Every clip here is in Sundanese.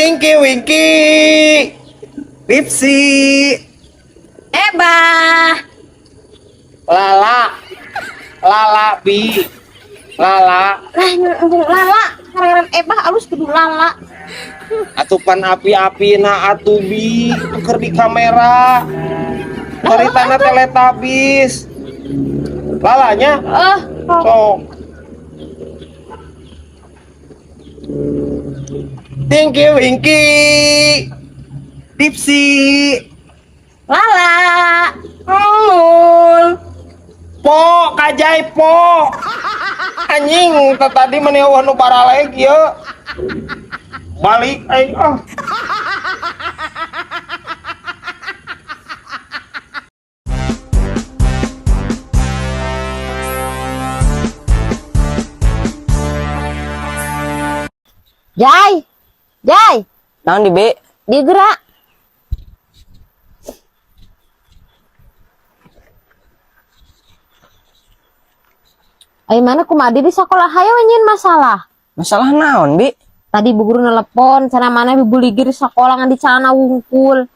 Tinky Winky. Pipsi. Ebah. Lala. Lala bi. Lala. Lah lala, ngaran Ebah alus kudu lala. Atupan api-api na atuh bi keur di kamera. Caritana Teletubbies. Lalanya Eh, sok. Tinky Winky. Pipsi. Lala. Mul. Po kajai po. Anjing teh tadi meni eueuh nu baraleg ieu. Balik aing ah. Jai. Jai, Naon di B? digerak. Ayo mana kumadi di sekolah hayo nyieun masalah. Masalah naon, Bi? Tadi bu guru nelepon, cenah mana ibu ligir sekolah ngan di celana wungkul.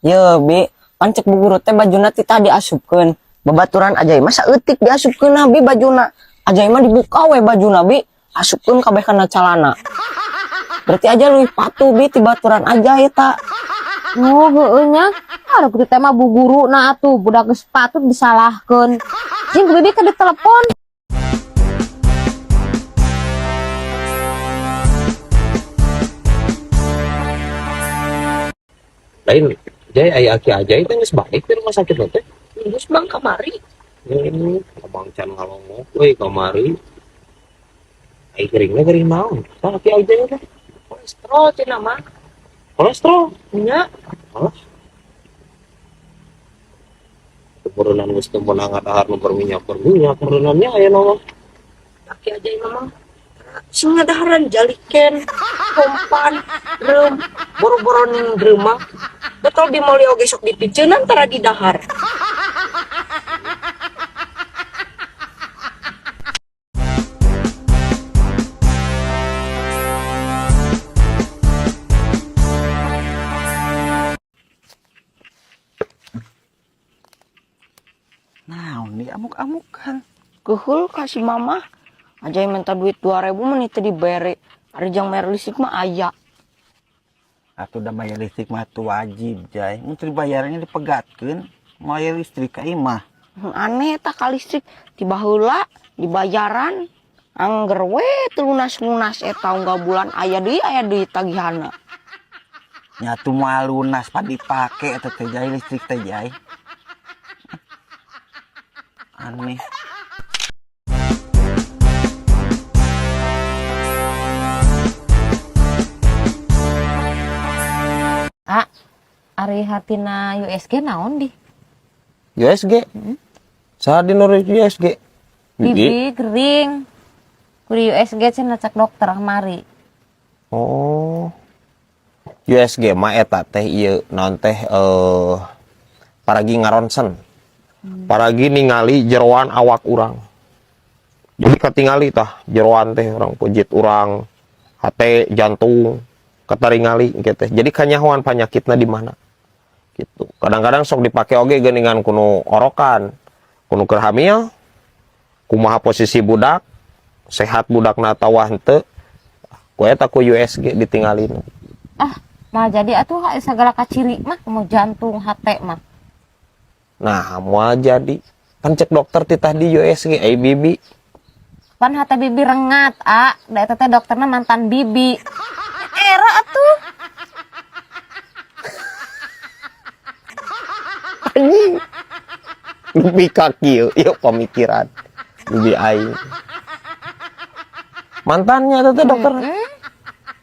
Ye, Bi, pan cek bu guru teh bajuna ti tadi asupkeun. Babaturan Ajai mah saeutik diasupkeun Bi bajuna. Ajai mah dibuka we bajuna Bi, asupkeun kabeh kana calana. Berarti aja leuwih patuh Bi ti baturan Ajai eta. Oh, heueuh nya. Aduh, kitu teh mah bu guru na atuh, budak geus patut disalahkeun. Jeung bibi ke ditelepon. Lain Jai aya aki Ajai teh geus balik di rumah sakit teh. Geus bang kamari. Abang can ngalongok we kamari. Ai geuringna geuring naon? Tah aki Ajai teh. Kolesterol cenah mah. Kolesterol. Nya. Alah. Meureunan geus teu meunang ngadahar nu berminyak berminyak meureunannya aya naon. Aki Ajai mah sing ngadaharan jaliken, kompan, drum, boro-boro ning drema. Betul bimoli oge sok dipiceunan tara didahar. Naon nih amuk-amukan. Keheul ka si mama. Ajai minta duit 2000 meni teu dibere. Ari jang bayar listrik mah aya. Atuh da bayar listrik mah tuh wajib, Jai. Mun teu dibayarnya dipegatkeun, bayar listrik ka imah. Aneh tah ka listrik tiba heula dibayaran. Angger we teu lunas-lunas eta unggal bulan aya deui tagihanna. Nya atuh moal lunas pan dipake eta teh Jai listrik teh Jai. Aneh. Ah, ari hartina USG naon di? USG. Saha di nu USG? Bibi gering. Kudu USG cenah cek dokter kemari. Oh. USG mah eta teh ieu naon teh paragi ngaronsen. Paragi ningali jeroan awak urang. Jadi katingali tah jeroan teh urang pujit urang, hate, jantung, kataringali gitu teh. Jadi kanyahoan panyakitna di mana. Gitu. Kadang-kadang sok dipake oge geuningan kuno orokan, kuno keur hamil, kumaha posisi budak, sehat budakna atawa henteu. Ku eta ku USG ditinggalin. Ah, malah jadi atuh segala kaciri mah mau jantung hate mah. Nah, moal jadi. Pan cek dokter titah di USG, ai bibi. Pan hate bibi rengat, ah. Da eta teh dokterna mantan bibi. Era atuh. Anjing. Lebih ka kieu, ieu pemikiran. Bibi aing. Mantannya eta teh dokter.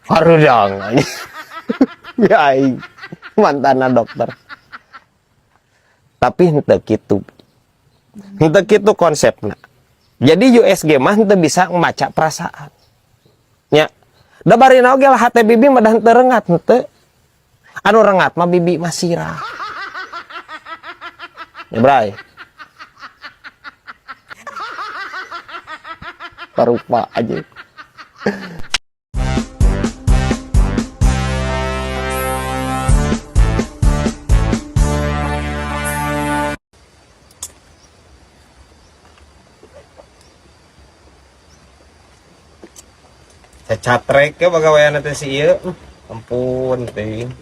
Harudang anjing. Bibi aing. Mantanna dokter. Tapi henteu kitu. Henteu kitu konsepna. Jadi USG mah henteu bisa maca perasaan. Nya. Da barina oge lah hate bibi mah da henteu rengat henteu. Anu rengat mah bibi mah sirah. Ya bray. Parupa aja. Cacatrek ke pagawean teh si ieu. Ampun teuing.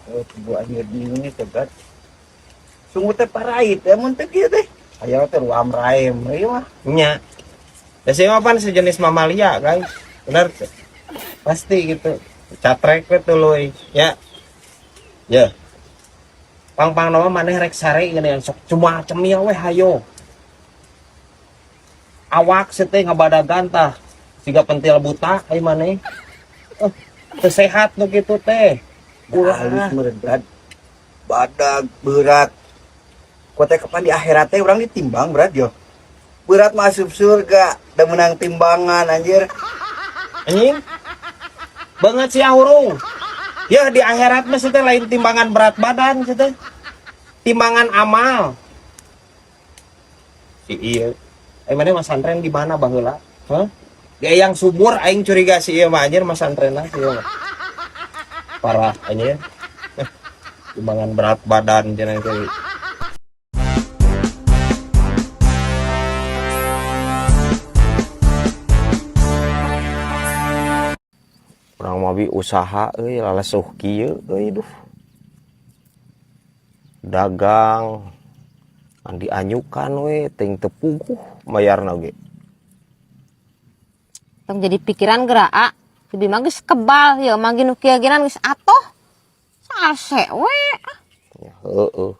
Oh, gua anjir bingung nih teh. Sungguh teh parait ya mun teh kieu teh. Aya teh ruam raem ieu mah. Nya. Ya sih mah pan sejenis mamalia, guys. Benar tuh. Pasti gitu. Catrek we tuluy, ya. Ya. Pang-pang nama maneh rek sare geuning sok cuma cemil we hayo. Awak sih teh ngabadagan tah. Siga pentil buta ai maneh. Eh, teu sehat nu kitu teh. Ulah halus meureun, Brad. Badag berat. Ku teh kapan di akhirat teh urang ditimbang, Brad, yo. Berat masuk surga, da menang timbangan anjir. Anjing. Banget sih hurung. Ya di akhirat mah teh lain timbangan berat badan sih teh. Timbangan amal. Si iya. Eh mana masantren di mana baheula? Hah? Di Eyang Subur aing curiga si ieu mah anjir masantrenna si ieu mah. Parah anjir. Timbangan berat badan cenah teh. Urang mah bi usaha euy lalesuh kieu euy duh. Dagang ngan dianyukan we ting teu puguh mayarna ge. Tong jadi pikiran geura a. Bibi mah geus kebal ya mah nu kieu geus atoh. Salse we. Ya heueuh.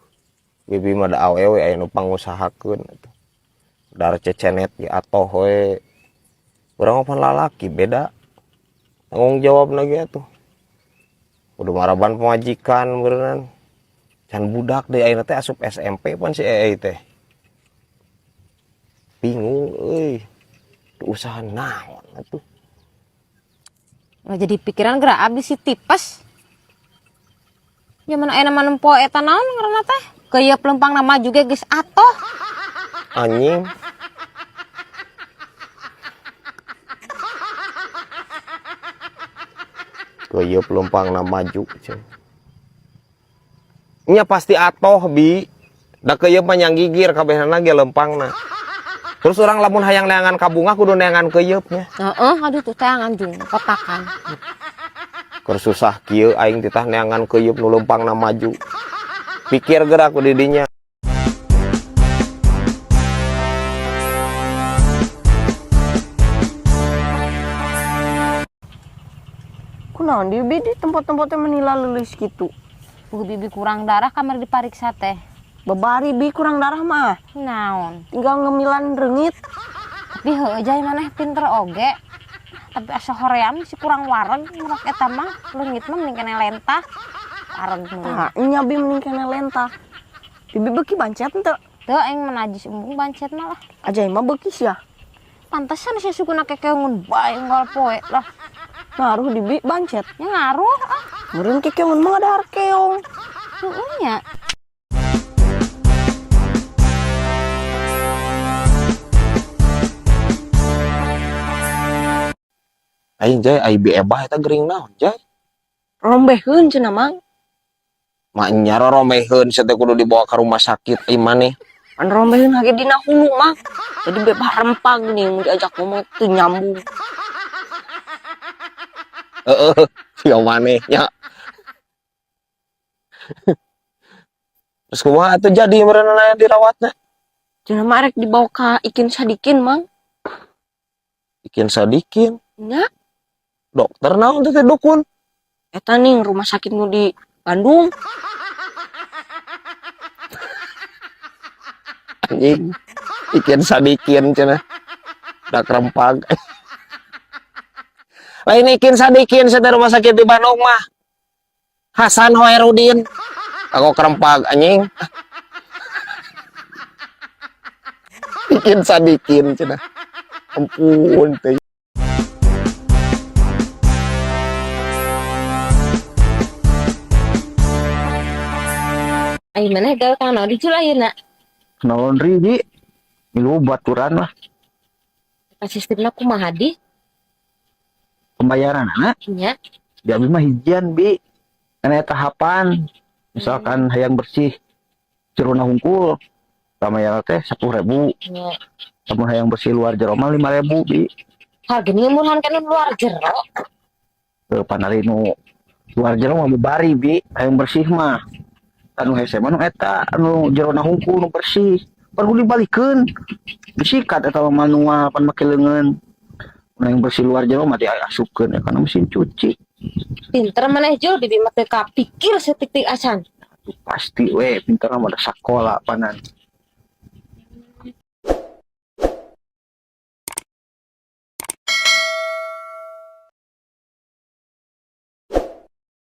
Bibi mah da awewe aya nu pangusahakeun atuh. Dar cecenet ge atoh we. Urang mah pan lalaki beda. Tanggung jawab lagi atuh. Kudu maraban pamajikan beureunan. Can budak deui ayeuna teh asup SMP pan si Ee teh. Bingung euy. Usaha naon atuh. Nggak jadi pikiran geura abis si tipes. Ya mana aya nama nempo eta naon ngaranna teh? Keuyeup lempang nama juga geus atoh. Anjing. Keuyeup lempang maju cenah. Nya pasti atoh bi. Da keuyeup mah nyang gigir kabehna ge lempangna. Terus orang lamun hayang neangan kabunga kudu neangan keuyeup nya. Heeh, aduh tuh teangan jeung kotakan. Keur susah kieu aing titah neangan keuyeup nu lempangna maju. Pikir geura ku di dinya. Kunaon di bi di tempat-tempatnya menila leulis gitu. Bu bibi kurang darah kamar dipariksa teh. Babari bi kurang darah mah. Naon? Tinggal ngemilan reungit. Tapi heueuh jai maneh pinter oge. Tapi asa hoream si kurang wareg ngurek eta mah leungit mah mending kene lentah. Wareg mah. Tah, nya bi mending kene lentah. Bibi beuki bancet henteu? Teu aing mah najis embung bancet mah lah. Ajai mah beuki sia. Pantesan sia sukuna kekeungun bae unggal poe lah. Ngaruh di bi bancet. Ya ngaruh ah. Meureun kekeungun mah ngadahar keong. Heeh nya. Aing jai ai bi ebah eta gering naon jai? Rombeheun cenah mang. Mak nya rombeheun sia teh kudu dibawa ke rumah sakit ai maneh. An rombeheun lagi dina hulu mang. Jadi bebah rempag nih mun diajak ngomong teu nyambung. Heeh, sia maneh nya. Terus kumaha atuh jadi meureun aya dirawatna? Cenah mah rek dibawa ka Ikin Sadikin mang. Ikin Sadikin? Nya. Dokter naon teh dukun? Eta nih rumah sakit nu di Bandung. Anjing. Ikin Sadikin cenah. Dak rempag. Lain Ikin Sadikin cenah rumah sakit di Bandung mah. Hasan Hoerudin. Aku kerempag anjing. Ikin Sadikin cenah. Ampun teh. Ai maneh gawe ka naon di ayeuna? Kena laundry bi. Milu baturan lah. Eta sistemna kumaha di? Pembayaran anak? Nya. Di abi mah hijian bi. Karena tahapan. Misalkan hayang bersih jerona hungkul. Pamayar teh 10.000. Nya. Lamun hayang bersih luar jero mah 5.000 bi. Harganya murahan kan luar jero. Eh, pan ari nu luar jero mah bari, Bi, hayang bersih mah. Anu hese mah nu eta, anu jerona hungkul nu bersih. Pan kudu dibalikeun. Disikat eta mah manual pan make leungeun. Nu yang bersih luar jero mah diasupkeun ya kana mesin cuci. Pinter maneh, Jul, bibi mah teu kapikir saeutik acan. Pasti we pinter mah da sakola panan.